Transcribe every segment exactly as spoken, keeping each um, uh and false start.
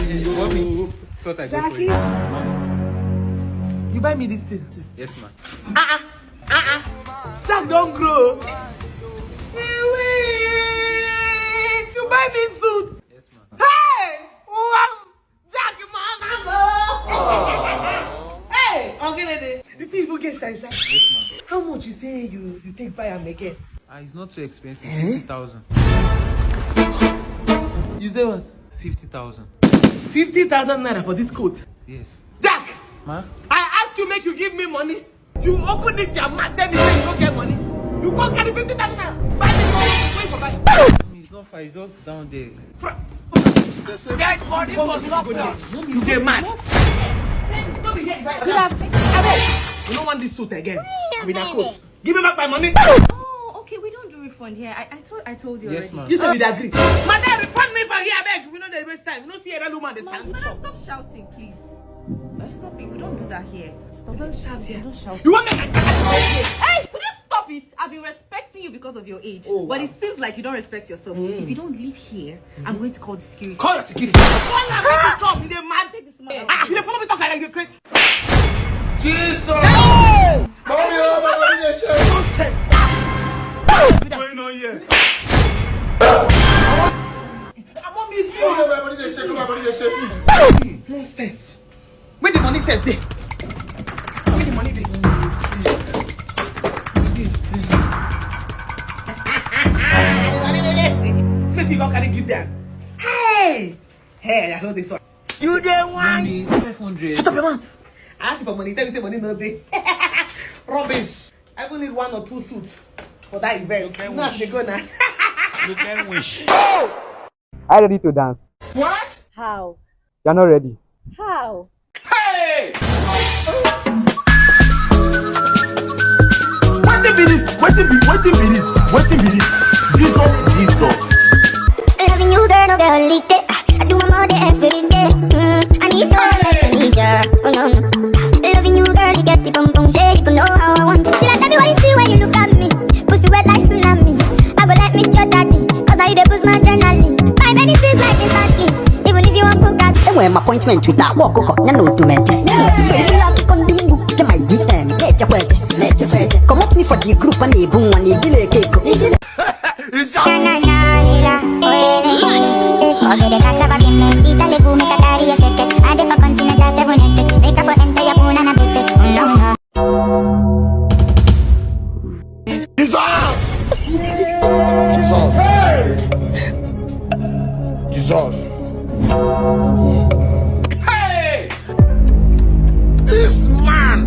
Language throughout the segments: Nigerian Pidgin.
You want me? It's what I just Jackie, said. you buy me this thing too. Yes, ma'am. Jack don grow. You buy me suit. Yes, ma'am. Hey, wow, Jack, man. Hey, Ogene, the thing even get shine shine. Yes, ma'am. How much you say you you take buy am again? Ah, it's not too expensive. Fifty thousand. You say what? Fifty thousand. Fifty thousand naira for this coat. Yes. Jack, Ma? I ask you make you give me money. You open this your mouth, tell me say you no get money. You come carry fifty thousand naira. Buy me money. Wait for buy. It's not far. It's just down there. Dead body for surplus. You dey mad. No be here. Good afternoon. Abeg, we no want this suit again. I mean, that coat. Give me back my money. Oh, okay, we don't do refund here. I, I told I told you Yes, already. ma'am. You say we dey agree. Madam, refund me for here, abeg. We no dey waste time. You no see every woman dey stand. Madam, stop shouting, please. Stop it. We don't do that here. Stop. Don't shout here. Don't shout. You want make I start? Hey, could you stop it? I've been respecting you because of your age, Oh, but wow. It seems like you don't respect yourself. If you don't leave here, I'm going to call the security. Call your security. Call am make you come. You dey mad. Take this man. Ah, you dey follow me talk like you crazy. Jesus! Mommy, oh, my body dey shake. Nonsense. Going on here. Mommy is Oh, my body dey shake. My body dey shake. Nonsense. Where the money sef dey? Where the money dey? Wetin you come carry give them? Hey! Hey, I hold this one. You dey whine. Money, five hundred. Shut up your mouth. I ask you for money, tell me say money no dey. Rubbish. I even need one or two suits for that event. Okay, Now wish. They go now. You can wish. Are you ready to dance? How? You're not ready. How? Wetin be this? Wetin be wetin be this? Wetin be this? Jesus, Jesus. Loving you, girl, no girl, it day. I do my more day every day. Mm, I need no one like I need ya. Oh no no. Loving you, girl, you get the bum bum, yeah, you can know how I want. She like everybody see when you look at me. Pussy wet like tsunami. I go let me your daddy, 'cause I dey boost my adrenaline. My many things like this party. Even if you want cook that. Enwere m appointment with that work ụkọ ya na otu meje. So if you like condimbu, get my D M, get your question, get your question. Comot me for the group and even one igile cake. Ọ̀gẹ̀dẹ̀ cassava bean maize, Italy food make I carry a shake. I dey for continental seven estate, make I for enter your phone and I take it. Mm, no, no. Jesus! Jesus! Jesus! Hey! This man!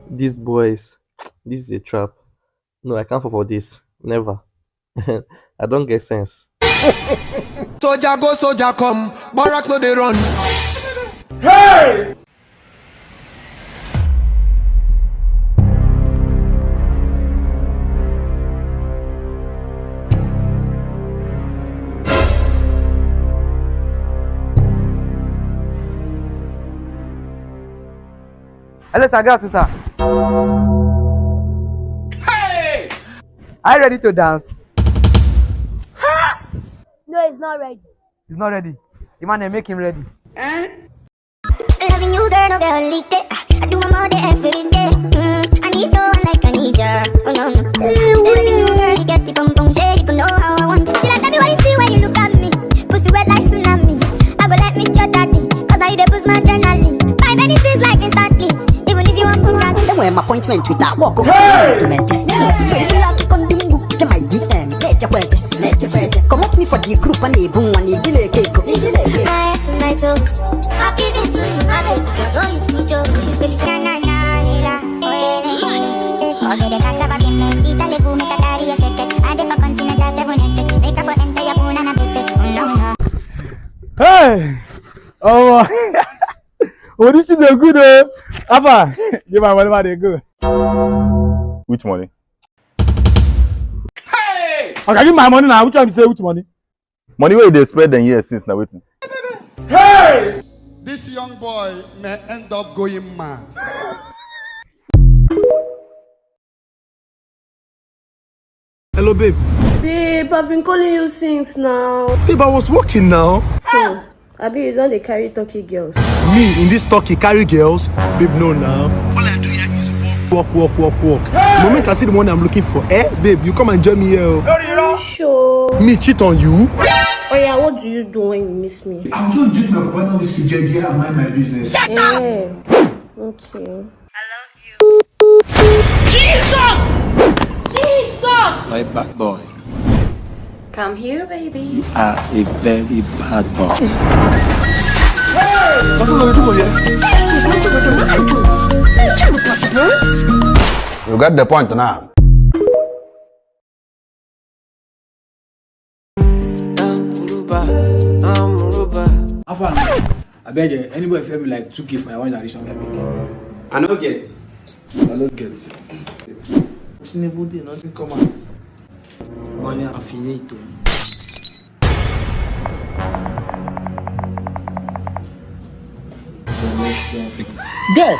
These boys, this is a trap. No, I can't fall for this. Never. I don't get sense. Soldier go, soldier come, barrack no dey run. Hello, sir. Good afternoon, sir. Are you ready to dance? No, it's not ready. He's not ready. The man, eh, make him ready. Loving you, girl, no girl, it day. I do my more day every day. Mm, I need no one like I need ya. Oh no no. Loving you, girl, you get the bum bum, yeah, you can know how I want. She like everybody see when you look at me. Pussy wet like tsunami. I go let me your daddy, 'cause I dey boost my adrenaline. My many things like instantly. Even if you want cook that. Enwere m appointment with that work ụkọ ya na otu meje. So if you like condimbu, get my D M, get your question, get your question. Comot me for the group and even one igile cake. My head to my toes. I've given to you, my baby. Don't use me joke. Baby, na na na na. Ọ̀gẹ̀dẹ̀ cassava bean maize, Italy food make I carry a shake. I dey for continental seven estate, make I for enter your phone and I take it. Mm, no no. Hey! Oh, oh, this is a good, uh, Alpha. Give my money, man, they go. Which money? Okay, give my money now. Which one you say which money? Money wey you dey spend dem here since na wetin? This young boy may end up going mad. Hello, babe. Babe, I've been calling you since now. Babe, I was working now. Hmm. Abi you don dey carry turkey girls? Me in this turkey carry girls? Babe, no now. All I do here is work, work, work, work, work. The moment I see the one I'm looking for, eh, babe, you come and join me here. Oh. Are you sure? Me cheat on you? Oh yeah, what do you do when you miss me? I'll just drink my water with C J here and mind my business. Eh, okay. I love you. Jesus! Jesus! My bad boy. Come here, baby. You are a very bad boy. That's what I do for here. This is not what I want to do. It can't be possible. You get the point now. Amuruba, Amuruba. Afa, abeg, eh, anybody fit help me like two K for my one generation, abeg. I no get. I no get. Tinubu dey, nothing come out. Money are finito. Guy,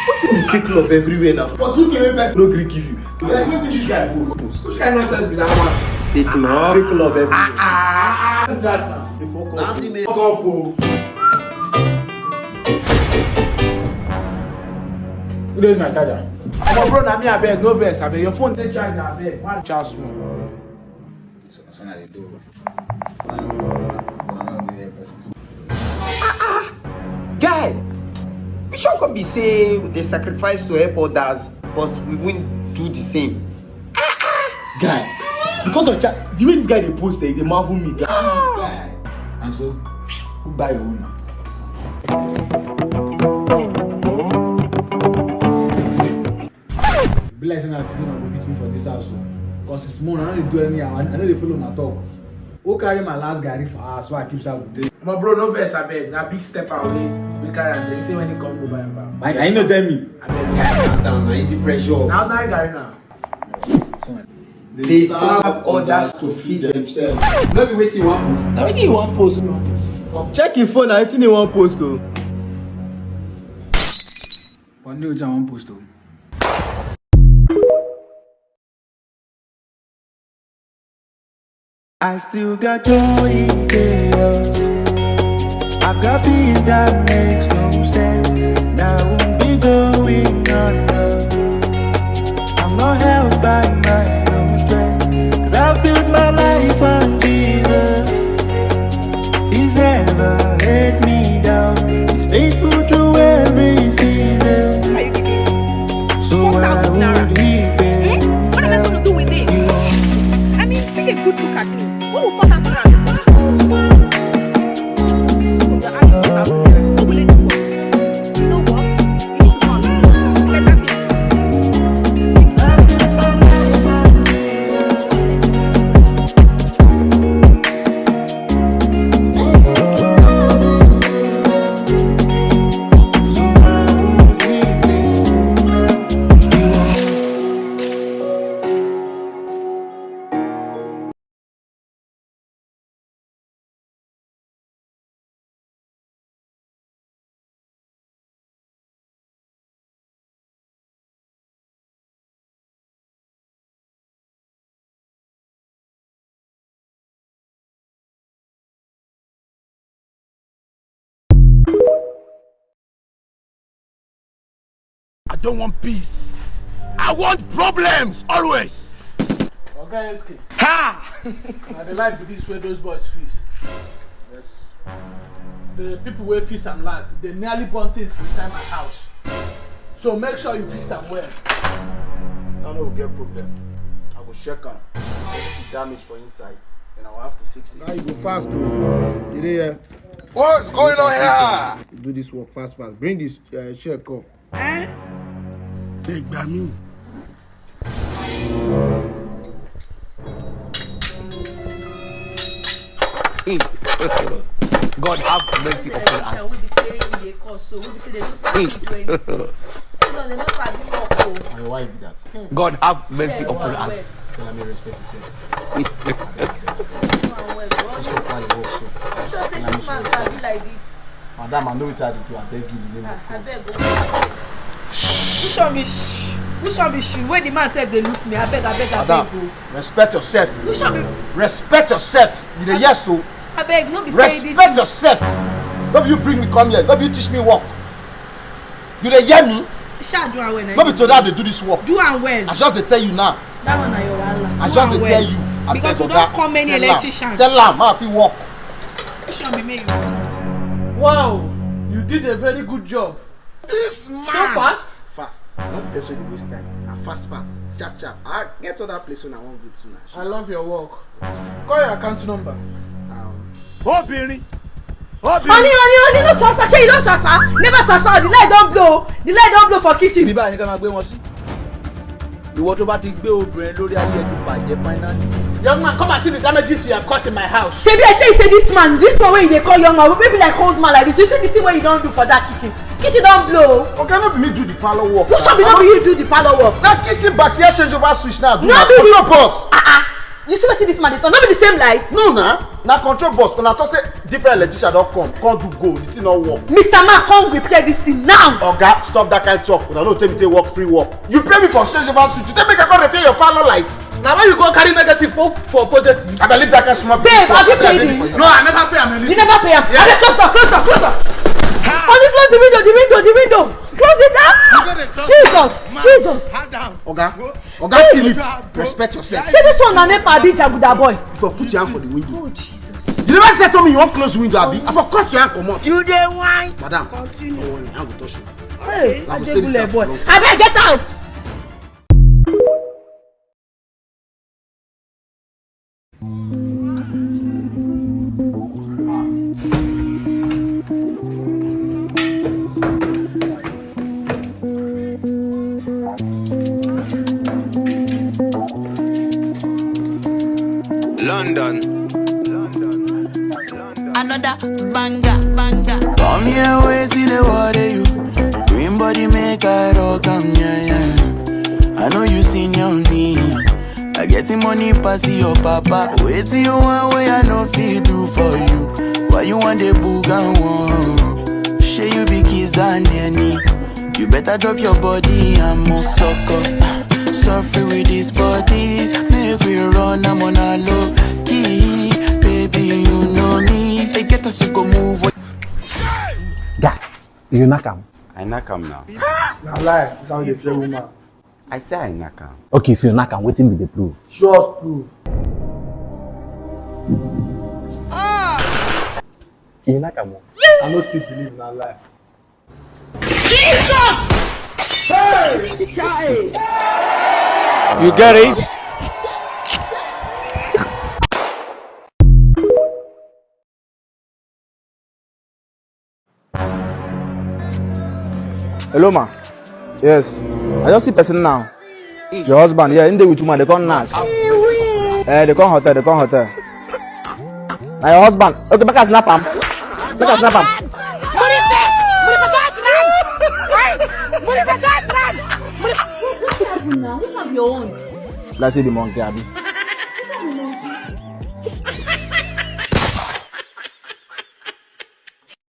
wetin be fake love everywhere now? But who get person no gree give you? There's nothing this guy go. Which kind nonsense be that one? Fake love. Fake love everywhere. Ah, ah, ah, that now. Dey fuck up. Nothing make fuck up o. Who dey use my charger? Omo bro, na me abeg, no vex abeg. Your phone dey charge na abeg. One charge small. So, so na dey do. Ah, ah! Guy, we sure come be say we dey sacrifice to help others, but we won't do the same. Ah, ah! Guy, because of chat, the way this guy dey post, eh, dey marvel me. Guy. Guy. And so, who buy your own now? Be like say na today una go beat me for this house o. Cause since morning I no dey do anyhow, I, I no dey follow una talk. Who carry my last garri for house wey I keep sharp with? My bro, no vex abeg. Na big step away. We carry am. Dem say when he come go buy am back. I, I no tell me. Abeg, calm down. Na easy pressure. Now, now garri now. They serve others to feed themselves. No be wetin you wan post. Na wetin you wan post. Check your phone. Na wetin you wan post o. But no, I wan post o. I still got joy in chaos. I've got peace that makes no sense. And I won't be going under. I'm not held by my own strength. Cause I've built my life on Jesus. He's never let me down. He's faithful through every season. So why would he fail? What am I gonna do with it? I mean, take a good look at me. What will fuck happen now? Who will it do for? You know what? You need to go and do better things. I don't want peace. I want problems always. Oga S K. Ha! Na the life be this wey those boys fix. Yes. The people wey fix am last, they nearly burn things for inside my house. So make sure you fix am well. I no go get problem. I go check am. If the damage for inside, then I will have to fix it. Now you go fast o. You dey here? What's going on here? Do this work fast fast. Bring this uh, chair come. Ẹ gbà mí. God have mercy upon us. We be say we dey cause so we be say they no sabi do anything. These ones they no sabi work o. My wife be that. God have mercy upon us. Tell me respect yourself. This one well, bro. Man, so I be like this. Madam, I know what I dey do. I beg you in the name of God. Abeg o. Which one be sh- which one be she? Wey the man sef dey look me. Abeg, abeg, abeg o. Respect yourself. Which one be Respect yourself. You dey hear so? Abeg, no be say this. Respect yourself. No be you bring me come here. No be you teach me work. You dey hear me? Sha do am well na. No be today I dey do this work. Do am well. I just dey tell you now. That one na your wahala. I Do just am dey well. Tell you. Abeg, Because we oga, don call many tell am. Electricians. Tell am how I fit work. Which one be me? Wow, you did a very good job. This man. So fast? Fast. Not person dey waste time. Na fast, fast. Chap, chap. I get other place when I wan go to now. I love your work. Call your account number. Um, Obìnrin. Honey, honey, honey, no transfer. Shey you don transfer? Never transfer. The light don blow. The light don blow for kitchen. Ibi báyìí ni ká máa gbé wọn sí. Ìwọ tó bá ti gbé obìnrin lórí ayé ẹ ti bàjẹ́ finally. Young man, come and see the damages you have caused in my house. Shebi I tell you say this man, this one wey you dey call young man, wey be like old man like this, you see the thing wey you don do for that kitchen? Kitchen don blow. Oga, no be me do the parlour work. Which one be no be you do the parlour work? Na kitchen backyard change over switch now. No be me. Control boss. Ah ah. You see wetin this man dey talk? No be the same light? No na, na control boss. Una talk say different electrician don come, come do go, the thing no work. Mister Man, come repair this thing now. Oga, stop that kind talk. Una no take me take work free work. You pay me for change over switch. You take make I come repair your parlour light. Na why you go carry negative for for positive? I believe that kind small Babe, have you I believe paid for him? you. No, I never pay am You anything. Never pay am. Abeg, close door, close door, close door. Honey, close the window, the window, the window. Close it. Ah! Jesus, Jesus. Oga, Oga Philip, respect yourself. Shey this one na nepa abi jaguda boy? If I put your hand for the window, Oh Jesus. You never say to me you wan close window, abi? I for cut your hand comot. You dey whine. Madam, Continue. Don't worry, I go touch you. Hey, I go stay this Adegunle house boy. for long time. Abeg, get out. London. Another banger, banger. Come here, wait till they worry you. Green body make I rock am, yeah, yeah. I know you seen your me. I get the money pass your papa. Wait till you one way I know fit do for you. Why you want the boogan one? Shey you be kiss than any. You better drop your body and move suck up. Suffer with this body, make we run, I'm on a low key. Baby, you know me. They get us to go move. Guy, you knock am. I knock am now. Na lie. This how they say woman. I say I knock am. Okay, if you knock am, wetin be the proof? Show us proof. You knock am. I no still believe na lie. You get it? Hello, ma. Yes. I just see person now. Your husband, yeah, in there with woman, they come knack. Eh, they come hotel, they come hotel. Na your husband. Okay, make I snap am. Make I snap am. Let's see the monkey, abi.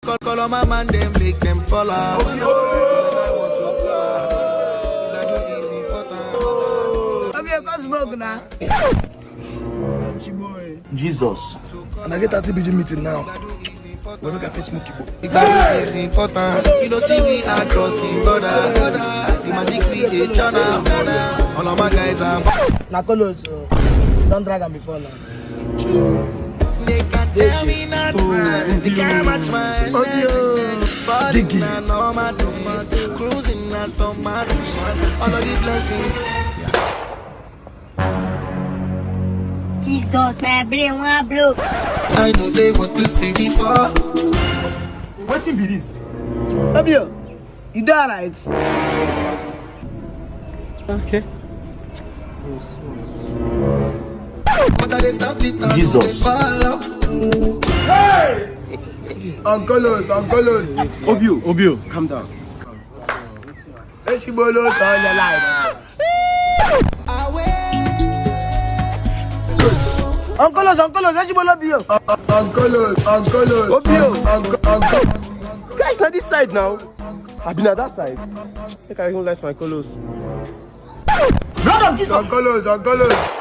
Call, call on my man, them make them fall out. Obio, cause broke now. Jesus. And I get thirty B G meeting now. We make a face smoke Igbo. It's important. You don't see we are crossing border. The magic we dey channel. All of my guys are Na Kolos, uh, don't drag am before now. They can tell me nothing. They can't match my energy. Body Diggy. Na normal thing. Cruising na stomach. All of these blessings. Jesus, my brain wan blow. I know they want to see me fall. Wetin be this? Obio, you dey alright? Okay. But I dey stop it and Jesus. They follow. Uncle Oz, Uncle Oz. Obio, Obio, calm down. Eshibolo turn your life. Uncle Os, Uncle Os, where you love you? Uncle Os, Uncle Os. Obio. Uncle, Uncle. Guys, na this side now. I been at that side. Make I even light my colos. Blood of Jesus. Uncle Os, Uncle Os.